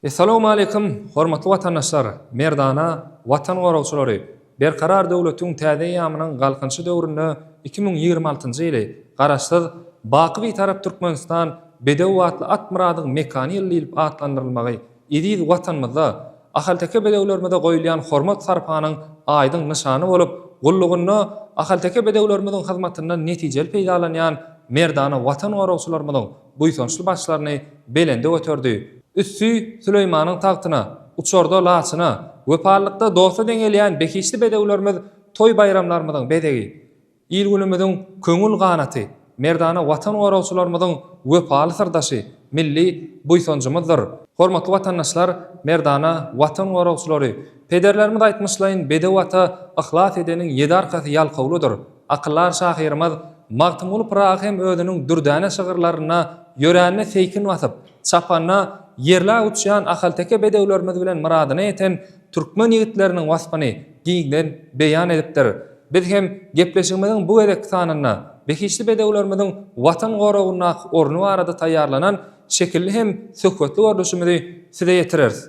Essalawmaleýkim, hormatly watandaşlar, merdana Watan goragçylary! Berkarar döwletiň täze eýýamynyň Galkynyşy döwründe 2026-njy ýyly Garaşsyz, baky Bitarap Türkmenistan bedew atly at myradyň mekany ýyly diýlip atlandyrylmagy eziz Watanymyzda ahalteke bedewlerimize goýulýan hormat-sarpanyň aýdyň nyşany bolup, gullugynda ahalteke bedewlerimiziň hyzmatyndan netijeli peýdalanýan merdana Watan goragçylarymyzyň buýsançly başlaryny belende göterdi. Üsti Süleýmanyň tagtyna, uçarda laçyna, wepalylykda dosta deňelýän behişdi bedewlerimiz toý-baýramlarymyzyň bezegi, il-günümiziň köňül ganaty, merdana Watan goragçylarymyzyň wepaly syrdaşy, milli buýsanjymyzdyr. Hormatly watandaşlar, merdana Watan goragçylary! Pederlerimiz aýtmyşlaýyn, bedew ata yhlas edeniň ýedi arkasy ýalkawlydyr. Akyldar şahyrymyz Magtymguly Pyragy hem özüniň dürdäne şygyrlarynda ýörände seýkin basyp, çapanda ýerläp uçýan ahalteke bedewlerimiz bilen myradyna ýeten türkmen ýigitleriniň waspyny giňden beýan edipdir. Biz hem gepleşigimiziň bu gezekki sanynda behişdi bedewlerimiziň Watan goragyndaky orny barada taýýarlanan şekilli hem söhbetli görnüşimizi size ýetireris.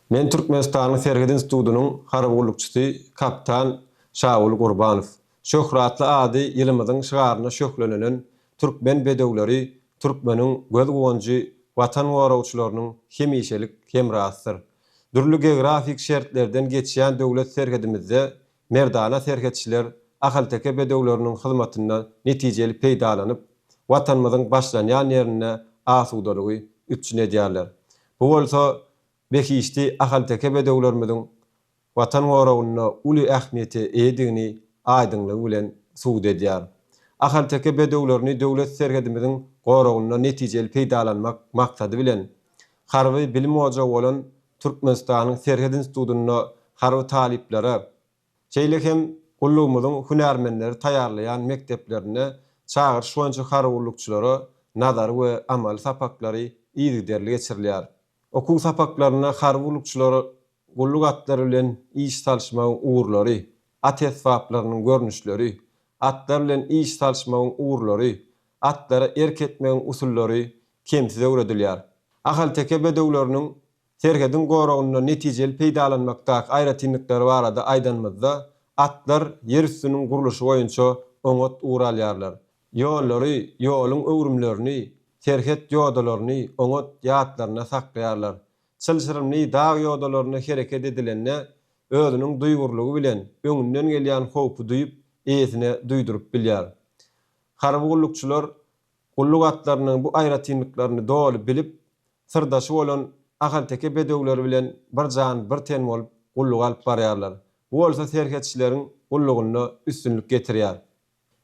Men Türkmenistanyň Serhet institutynyň harby gullukçysy kapitan Şaguly Gurbanow. Şöhratly ady ýylymyzyň şygaryna şöhlenenen türkmen bedewleri türkmeniň göz guwanjy, Watan goragçylarynyň hemişelik hemrasydyr. Dürli geografik şertlerden geçýän döwlet serhedimizde merdana serhetçiler ahalteke bedewleriniň hyzmatyndan netijeli peýdalanyp, Watanymyzyň başlanýan ýerinde asudalygy üpjün edýärler. Bu bolsa behişdi ahalteke bedewlerimiziň Watan goragynda uly ähmiýete eýedigini aýdyňlygy bilen subut edýär. Ahalteke bedewlerini döwlet serhedimiziň goragynda netijeli peýdalanmak maksady bilen, harby bilim ojagy bolan Türkmenistanyň Serhet institutynda harby talyplara, Şeýle hem gullugymyzyň hünärmenleri taýýarlaýan mekdeplerinde çagyryş boýunça harby gullukçylara nazary we amaly sapaklary yzygiderli geçirilýär. Okuw sapaklarynda harby gullukçylara gulluk atlary bilen iş salyşmagyň ugurlary, at esbaplarynyň görnüşleri, atlar bilen iş salyşmagyň ugurlary, atlara erk etmegiň usullary kemsiz öwredilýär. Ahalteke bedewleriniň Serhediň goragynda netijeli peýdalanmakdaky aýratynlyklary barada aýdanymyzda, atlar ýer üstüniň gurluşy boýunça oňat ugur alýarlar. Ýollary, ýoluň öwrümlerini, serhet ýodalaryny oňat ýatlarynda saklaýarlar. Çylşyrymly dag ýodalarynda hereket edilende, özüniň duýgurlygy bilen öňünden gelýän howpy duýup, eýesine duýduryp bilýär. Harby gullukçylar Gulluk atlarynyň bu aýratynlyklaryny doly bilip, syrdaşy bolan ahalteke bedewleri bilen bir jan, bir ten bolup gullugy alyp barýarlar. Bu bolsa serhetçileriň gullugynda üstünlik getirýär.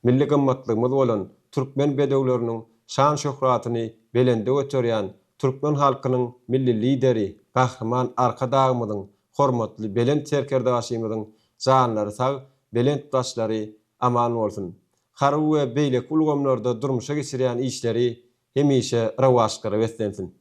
Milli gymmatlygymyz bolan türkmen bedewleriniň şan-şöhratyny belende göterýän türkmen halkynyň Milli Lideri Gahryman Arkadagymyzyň, hormatly Belent Serkerdebaşymyzyň janlary sag, belent başlary aman bolsun! Harby we beýleki ulgamlarda durmuşa geçirýän işleri hemişe rowaçlyklara beslensin!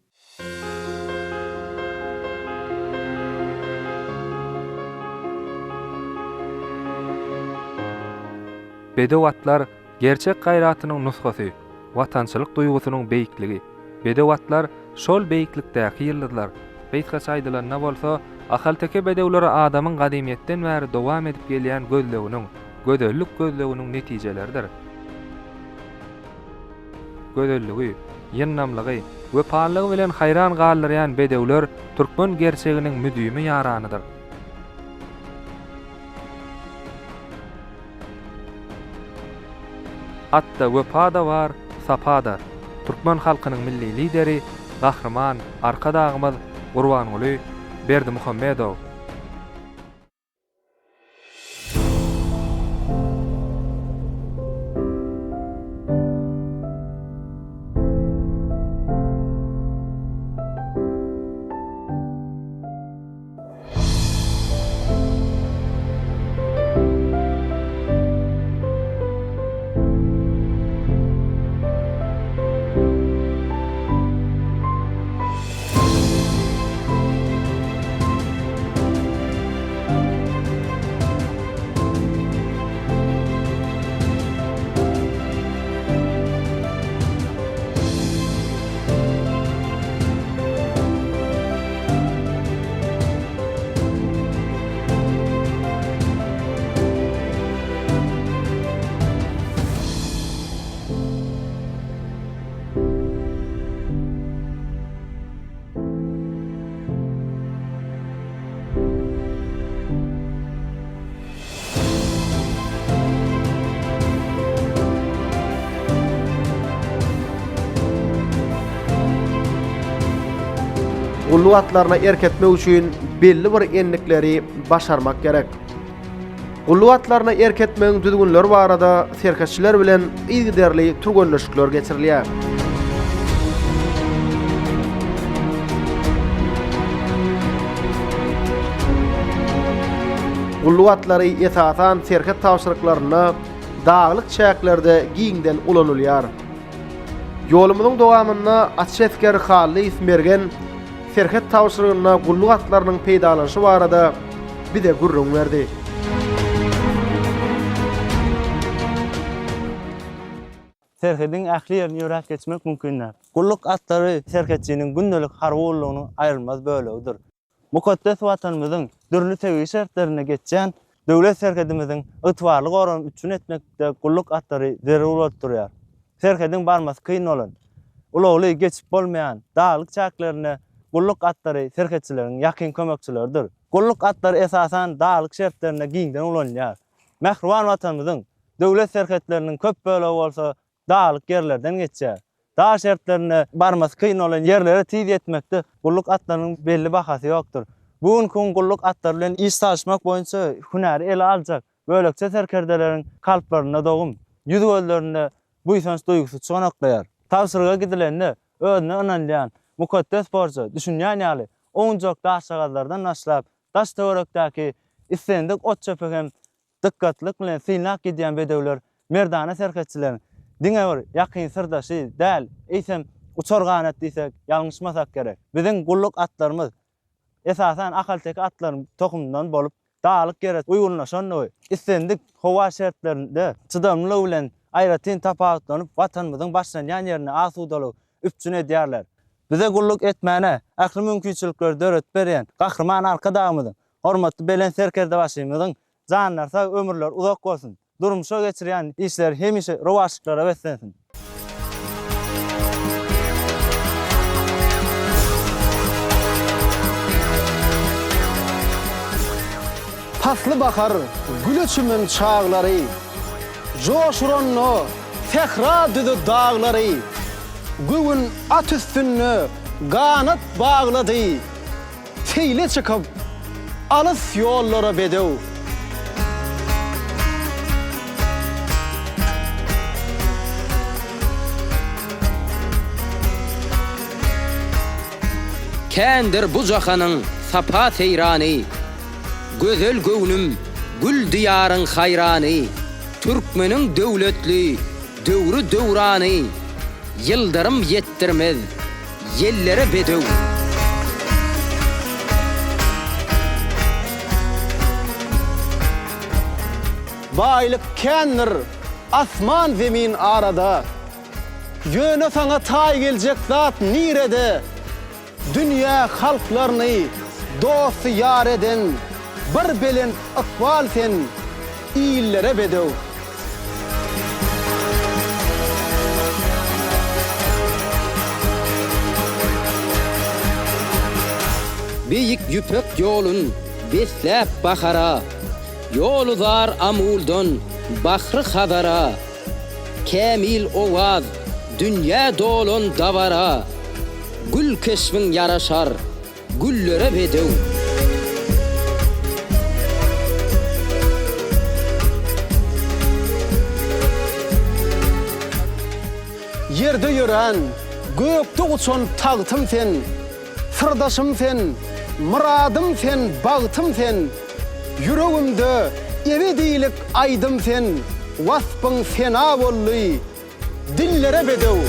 Bedew atlar gerçek gaýratynyň nusgasy, watançylyk duýgusynyň beýikligi. Bedew atlar şol beýiklikdäki ýyldyzlar. Gysgaça aýdylanda bolsa, ahalteke bedewleri adamyň gadymyýetden bäri dowam edip gelýän gözleginiň, gözellik gözleginiň netijeleridir. Gözelligi, ýyndamlygy, wepalylygy bilen haýran galdyrýan bedewler türkmen gerçeginiň müdimi ýaranydyr. Atda wepa-da bar, sapa-da. Türkmen halkynyň Milli Lideri Gahryman Arkadagymyz Gurbanguly Berdimuhamedow. Gulluk atlaryna erk etmek üçin belli bir endikleri başarmak gerek. Gulluk atlaryna erk etmegiň düzgünleri barada serhetçiler bilen yzygiderli türgenleşikler geçirilýär. Gulluk atlary esasan serhet tabşyryklarynda daglyk çäklerde giňden ulanylýar. Ýolumyzyň dowamynda atçy esger Hallyýew Mergen serhet tabşyrygynda gulluk atlarynyň peýdalanyşy barada bize gürrüň berdi. Serhediň ähli ýerini ýöräp geçmek mümkin däl. Gulluk atlary serhetçiniň gündelik harby gullugynyň aýrylmaz bölegidir. Mukaddes Watanymyzyň dürli tebigy şertlerinde geçýän Döwlet serhedimiziň ygtybarly goragyny üpjün etmekde gulluk atlary zerur bolup durýar. Serhediň barmasy kyn bolan, ulagly geçip bolmaýan daglyk çäklerinde gulluk atlary serhetçileriň ýakyn kömekçileridir. Gulluk atlary esasan daglyk şertlerinde giňden ulanylýar. Mähriban Watanymyzyň Döwlet serhetleriniň köp bölegi bolsa daglyk ýerlerden geçýär. Dag şertlerinde barmasy kyn bolan ýerlere tiz ýetmekde gulluk atlarynyň belli bahasy ýokdur. Bu günki gün gulluk atlary bilen iş salyşmak boýunça hünäri ele aljak bölekçe serkerdeleriň kalplarynda dogum, ýüz-gözlerinde buýsanç duýgusy çyganaklaýar. Tabşyryga gidilende özüne ynanylýan mukaddes borja düşünýän ýaly owunjak daşjagazlardan başlap daş-töwerekdäki islendik ot-çöpi hem Dykgatlylyk bilen synlap gidýän bedewler merdana serhetçileriň diňe bir ýakyn syrdaşy däl, eýsem, uçar ganat diýsek, ýalňyşmasak gerek. Biziň gulluk atlarymyz, esasan, ahalteke atlarynyň tohumyndan bolup, daglyk ýere uýgunlaşandygy, islendik howa şertlerinde çydamlylygy bilen aýratyn tapawutlanyp, Watanymyzyň başlanýan ýerinde asudalygy üpjün edýärler. Bize gulluk etmäne ähli mümkinçilikleri döredip berýän Gahryman Arkadagymyzyň Hormatly Belent Serkerdebaşymyzyň janlary sag, ömürleri uzak bolsun! Durmuşa geçirýän işleri hemişe rowaçlyklara beslensin! Pasly bahar güle çümen çaglary, Joş uranda sähra düzi daglary, Göwün at üstünde ganat baglady. Seýle çykyp, alys ýollara bedew. Kändir bu jahanyň sapa-seýrany, Gözel göwnüm, gül diýaryň haýrany, Türkmeniň döwletli döwri-döwrany, Ýyldyrym ýetdirmez Ýellere bedew. Baýlyk kändir asman-zemin arada, Ýöne saňa taý geljek zat nirede? Dünýä halklaryny dosty-ýar eden Bir belent ykbal sen, illere bedew. Beýik Ýüpek ýolun besläp bahara, Ýol uzar Amuldan Bahry-Hazara, Kämil owaz, dünýä dolan dabara, Gül keşbiň ýaraşar Güllere bedew. Ýerde ýörän, gökde uçan tagtym sen, Syrdaşym sen, myradym sen, bagtym sen, Ýüregimde ebedilik aýdym sen, Waspyň sena boldy, Dillere bedew.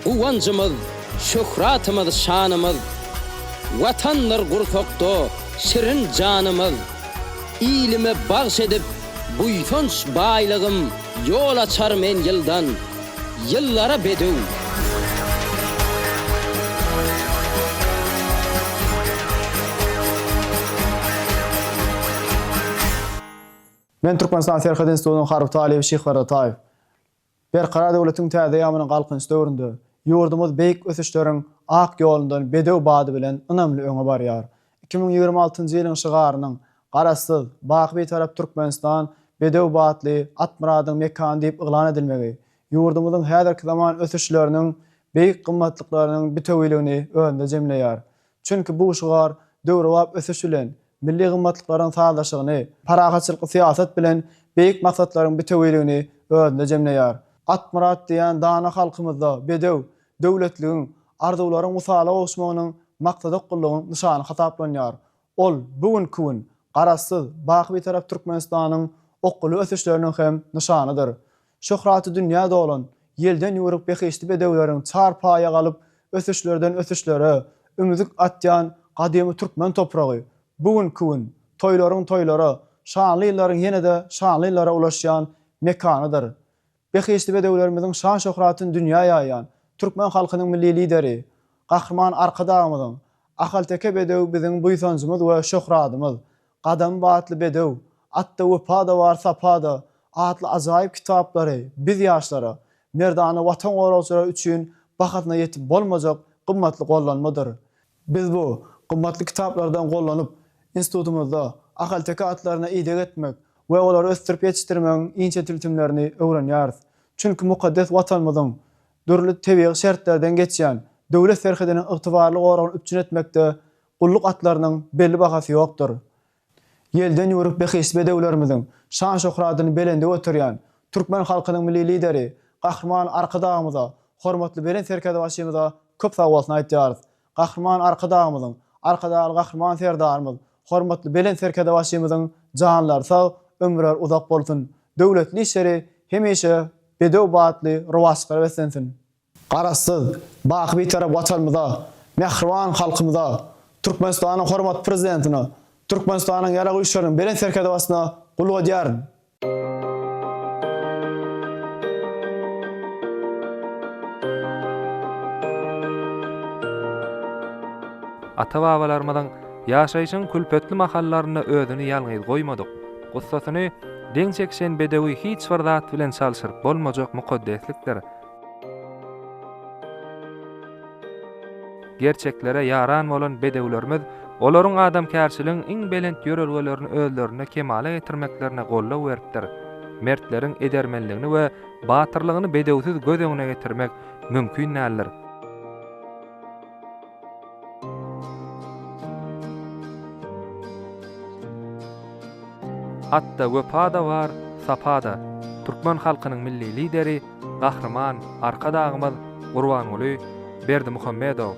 Guwanjymyz, şöhratymyz, şanymyz, Watandyr gursakda şirin janymyz. Ilime bagş edip buýsanç baýlygym Ýol açar men ýyldan, ýyllara bedew. Men Türkmenistan Serhet institutynyň harby talyby Şyhberdi Ataýew. Berkarar döwletiň täze eýýamynyň Galkynyş döwründe ýurdumyz beýik ösüşleriň ak ýolundan bedew bady bilen ynamly öňe barýar. 2026-njy ýylyň şygarynyň, Garaşsyz, baky Bitarap Türkmenistan. Bedew batly at myradyň mekany diýip yglan edilmegi, ýurdumyzyň häzirki zaman ösüşleriniň beýik gymmatlyklarynyň bitewiligini özünde jemleýär. Çünki bu şygar döwrebap ösüş bilen milli gymmatlyklaryň sazlaşygyny, parahatçylykly syýasat bilen beýik maksatlaryň bitewiligini özünde jemleýär. At-myrat diýen dana halkymyzda bedew, döwletligiň, arzuwlaryň wysala gowuşmagynyň maksadaokgunlygyň nyşany hasaplanýar. Ol bu günki gün Garaşsyz, baky Bitarap Türkmenistanyň okgunly ösüşleriniň hem nyşanydyr. Şöhraty dünýä dolan, ýelden ýüwrük behişdi bedewleriň çar paýa galyp, ösüşlerden ösüşlere ümzük atýan gadymy türkmen topragy bu günki gün toýlaryň toýlara, şanly ýyllaryň ýene-de şanly ýyllara ulaşýan mekanydyr. Behişdi bedewlerimiziň şan-şöhratyny dünýä ýaýan türkmen halkynyň Milli Lideri, Gahryman Arkadagymyzyň, Ahalteke bedewi biziň buýsanjymyz we şöhradymyz, Gadamy batly bedew, Atda wepa-da bar, sapa-da atly ajaýyp kitaplary biz ýaşlara, merdana Watan goragçylary üçin bahasyna ýetip bolmajak gymmatly gollanmadyr. Biz bu gymmatly kitaplardan gollanyp, institutymyzda ahalteke atlaryna ideg etmek we olary ösdürip ýetişdirmegiň inçe tilsimlerini öwrenýäris. Çünki mukaddes Watanymyzyň dürli tebigy şertlerden geçýän Döwlet serhediniň ygtybarly goragyny üpjün etmekde gulluk atlarynyň belli bahasy ýokdur. Ýelden ýüwrük behişdi bedewlerimiziň şan-şöhratyny belende göterýän türkmen halkynyň Milli Lideri Gahryman Arkadagymyza, hormatly Belent Serkerdebaşymyza köp sagbolsun aýtýarys. Gahryman Arkadagymyzyň, Arkadagly Gahryman Serdarymyz, hormatly Belent Serkerdebaşymyzyň janlary sag, ömürleri uzak bolsun! Döwletli işleri hemişe bedew batly rowaçlyklara beslensin! Garaşsyz, baky Bitarap Watanymyza, mähriban halkymyza, Türkmenistanyň hormatly Prezidentine, Türkmenistanyň Ýarag Güýçleriniň Belent Serkerdebaşyna gulluk edýärin. Ata-babalarymyzyň ýaşaýşyň külpetli mahallarynda özüni ýalňyz goýmadyk, gussasyny deň çekişen bedewi hiç bir zat bilen çalşyryp bolmajak mukaddeslikdir. Gerçeklere ýaran bolan bedewlerimiz olaryň adamkärçiligiň iň belent ýörelgelerini özlerinde kemala getirmeklerine goldaw beripdir. Mertleriň edermenligini we batyrlygyny bedewsiz göz öňüne getirmek mümkin däldir. Atda wepa-da bar, sapa-da. Türkmen halkynyň Milli Lideri Gahryman Arkadagymyz Gurbanguly Berdimuhamedow.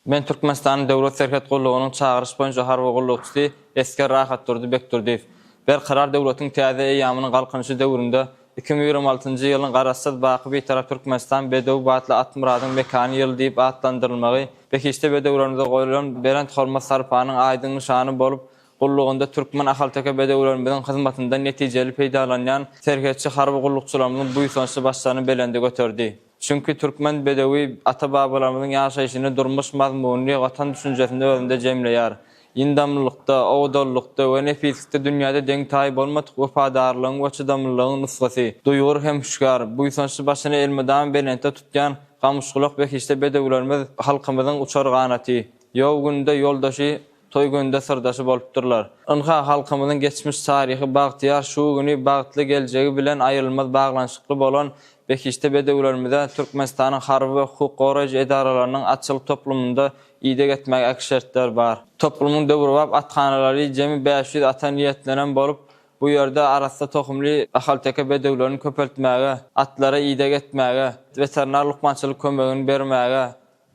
Men Türkmenistanyň Döwlet serhet gullugynyň çagyryş boýunça harby gullukçysy esger Rahatdurdy Bekdurdyýew. Berkarar döwletiň täze eýýamynyň Galkynyşy döwründe 2026-njy ýylyň Garaşsyz, baky Bitarap Türkmenistan bedew batly at-myradyň mekany ýyly diýip atlandyrylmagy behişdi bedewlerimize goýlan belent hormat-sarpanyň aýdyň nyşany bolup, Gullugynda türkmen ahalteke bedewlerimiziň hyzmatyndan netijeli peýdalanýan serhetçi harby gullukçylarymyzyň buýsançly başlaryny belende göterdi. Çünki türkmen bedewi ata-babalarymyzyň ýaşaýşyny, durmuş mazmunyny, Watan düşünjesini özünde jemleýär. Ýyndamlylykda, owadanlykda we nepislikde dünýäde deňi-taýy bolmadyk wepadarlygyň we çydamlylygyň nusgasy. Duýgur hem hüşgär, buýsançly başyny elmydama belentde tutýan gamyşgulak behişdi bedewlerimiz halkymyzyň uçar ganaty, ýow günde ýoldaşy, Toý günde syrdaşy bolupdyrlar. Ynha, halkymyzyň geçmiş taryhy bagtyýar şu güni bagtly geljegi bilen aýrylmaz baglanyşykly bolan behişdi bedewlerimize Türkmenistanyň harby we hukuk goraýjy edaralarynyň atçylyk toplumynda ideg etmäge ähli şertler bar. Toplumyň döwrebap athanalary jemi 500 ata niýetlenen bolup, bu ýerde arassa tohumly ahalteke bedewlerini köpeltmäge, atlara ideg etmäge, weterinar lukmançylyk kömegini bermäge,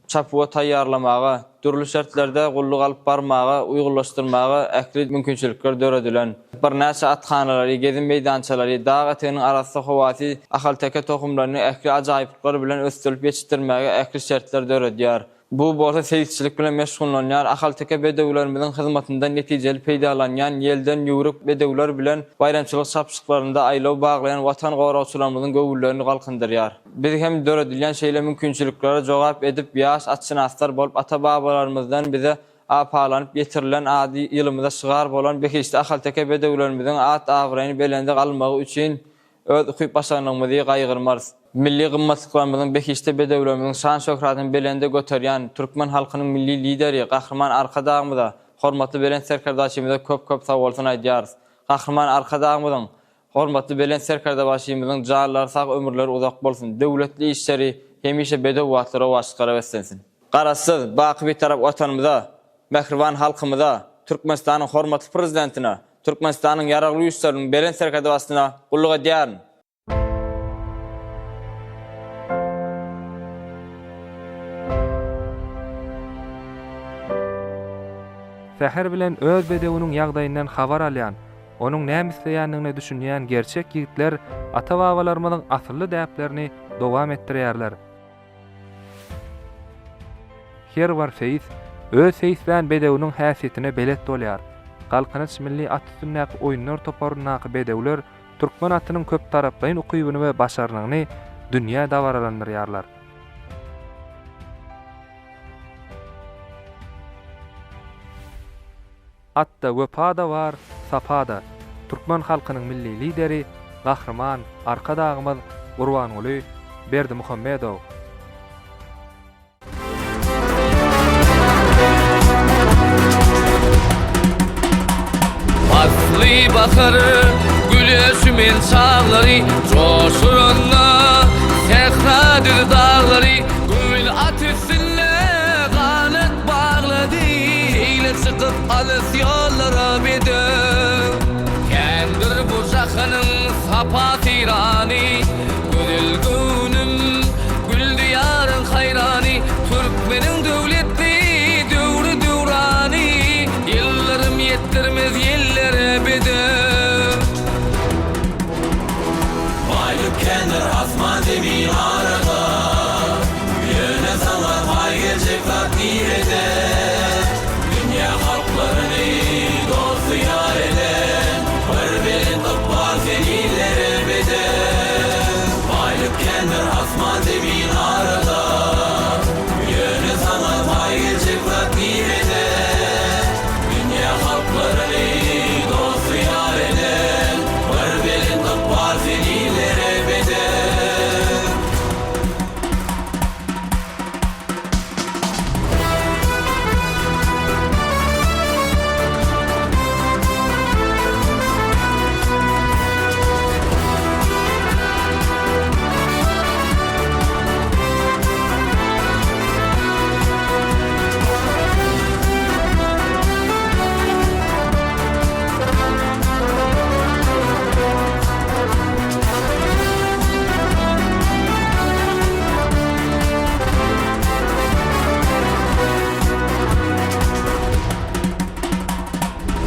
çapuwa taýýarlamaga, dürli şertlerde gulluk alyp barmaga uýgunlaşdyrmaga ähli mümkinçilikler döredilen. Birnäçe athanalary, gezim meýdançalary, dag eteginiň arassa howasy ahalteke tohumlaryny ähli ajaýyplyklar bilen ösdürilip ýetişdirmäge ähli şertler döredýär. Bu bolsa seýisçilik bilen meşgullanýar ahalteke bedewlerimiziň hyzmatyndan netijeli peýdalanýan ýelden ýüwrük bedewler bilen baýramçylyk çapyşyklarynda aýlaw baglaýan Watan goragçylarymyzyň göwünlerini galkyndyrýar. Biz hem döredilýän şeýle mümkinçiliklere jogap edip, ýaş atşynaslar bolup ata-babalarymyzdan bize apalanyp ýetirilen ady ýylymyza şygar bolan behişdi ahalteke bedewlerimiziň at-abraýyny belende galmagy üçin öz ukyp-başarnygymyzy gaýgyrmarys. Milli gymmatlyklarymyzyň, behişdi bedewlerimiziň şan-şöhratyny belende göterýän türkmen halkynyň Milli Lideri Gahryman Arkadagymyza. Hormatly Belent Serkerdebaşymyza köp-köp sagbolsun aýdýarys. Gahryman Arkadagymyzyň, hormatly Belent Serkerdebaşymyzyň janlary sag, ömürleri uzak bolsun! Döwletli işleri hemişe bedew batly rowaçlyklara beslensin! Garaşsyz, baky Bitarap Watanymyza, mähriban halkymyza, Türkmenistanyň hormatly Prezidentine, Türkmenistanyň Ýaragly Güýçleriniň Belent Serkerdebaşysyna gulluk edýärin! Säher bilen öz bedewiniň ýagdaýyndan habar alýan, onuň näme isleýändigine düşünýän gerçek ýigitler ata-babalarymyzyň asylly däplerini dowam etdirýärler. Her bir seýis öz seýislän bedewiniň häsiýetine belet bolýar. Galkynyş milli at üstündäki oýunlar toparyndaky bedewler türkmen atynyň köptaraplaýyn ukybyny we başarnygyny dünýä dabaralandyrýarlar. Atda wepa-da bar, sapa-da. Türkmen halkynyň Milli Lideri Gahryman Arkadagymyz Gurbanguly Berdimuhamedow. Pasly bahar güle çümen çaglary Joşuranda sähra düz daglary Göwün at üstünde ganat baglady Seýle çykyp alys ýollara bedew Kändir bu jahanyň sapa-seýrany Gözel göwnüm, gül diýaryň haýrany, Türkmeniň döwletli döwri-döwrany, Ýyldyrym ýetdirmez ýellere bedew. Baýlyk kändir asman-zemin arada, Ýöne saňa paý geljek zat nirede? Dünýä halklaryny dosty-ýar eden, Bir belent ykbal sen illere beden. Baýlyk kändir asman-zemin arada, Ýöne saňa paý geljek zat nirede? Dünýä halklaryny dosty-ýar eden, Bir belent ykbal sen illere beden.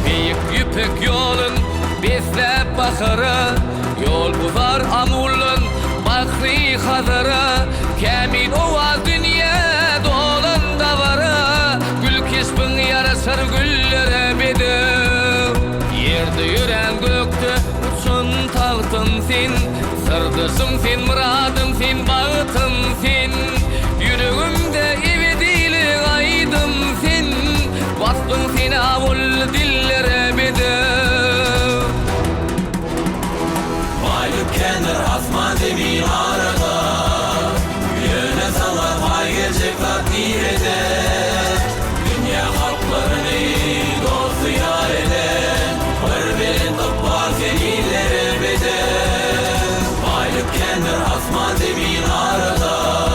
Beýik Ýüpek ýolun besläp bahara, Ýol uzar Amuldan Bahry Hazara, Kämil owaz dünýä dolan dabara, Gül keşbiň ýaraşar güllere bedew. Ýerde ýörän gökde uçan tagtym sen, Syrdaşym sen, myradym sen, bagtym sen. Ýüregimde ebedilik aýdym sen, Waspyň sena boldy dillere bedew. Baýlyk kändir asman-zemin arada, Ýöne saňa paý geljek zat nirede? Dünýä halklaryny dosty-ýar eden, Bir belent ykbal sen illere beden. Baýlyk kändir asman-zemin arada.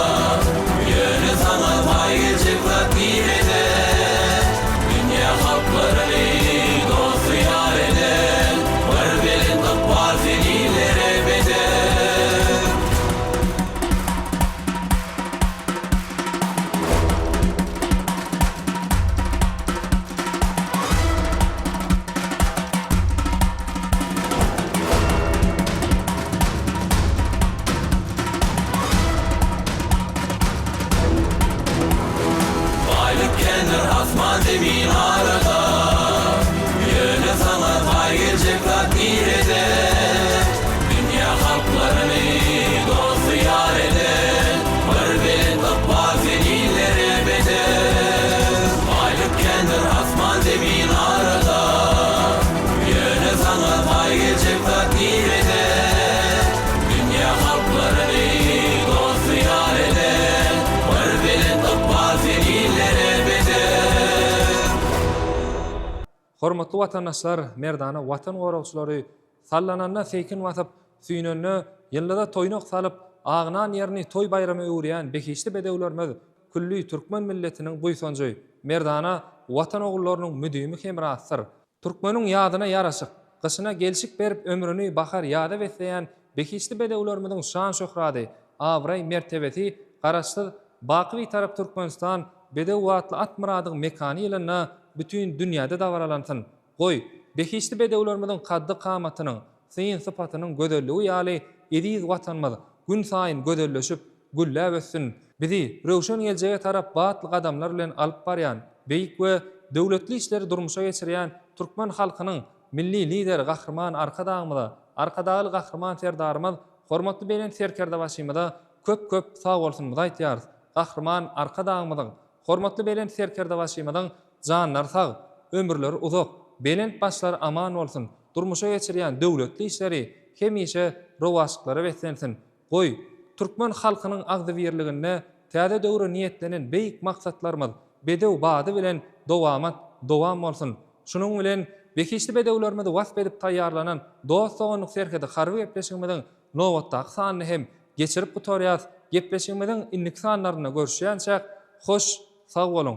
Hormatly watandaşlar, merdana Watan goragçylary sallananda seýkin basyp, süýnende ýyldyza toýnak salyp, agnan ýerini toý-baýrama öwürýän behişdi bedewlerimiz külli türkmen milletiniň buýsanjy, merdana Watan ogullarynyň müdimi hemrasydyr. Türkmeniň ýazyna ýaraşyk, gyşyna gelşik berip ömrüni bahar ýaza besleýän behişdi bedewlerimiziň şan-şöhrady, abraý-mertebesi Garaşsyz, baky Bitarap Türkmenistan bedew atly at myradyň mekany ýylynda bütin dünýäde dabaralansyn! Goý, behişdi bedewlerimiziň kaddy-kamatynyň, syn-sypatynyň gözelligi ýaly eziz Watanymyz günsaýyn gözelleşip, gülläp össün! Bizi röwşen geljege tarap batly gadamlar bilen alyp barýan, beýik we döwletli işleri durmuşa geçirýän türkmen halkynyň Milli Lideri Gahryman Arkadagymyza, Arkadagly Gahryman Serdarymyz hormatly Belent Serkerdebaşymyza köp-köp sagbolsunymyzy aýtýarys. Gahryman Arkadagymyzyň, hormatly Belent Serkerdebaşymyzyň janlary sag, ömürleri uzak, belent başlary aman bolsun, durmuşa geçirýän döwletli işleri hemişe rowaçlyklara beslensin! Goý, türkmen halkynyň agzybirliginde täze döwre niýetlenen beýik maksatlarymyz bedew bady bilen dowamat dowam bolsun! Şunuň bilen, behişdi bedewlerimizi wasp edip taýýarlanan Dost-doganlyk serhedi harby gepleşigimiziň nobatdaky sanyny hem geçirip gutarýas. Gepleşigimiziň indiki sanlarynda görüşýänçäk, hoş sag boluň!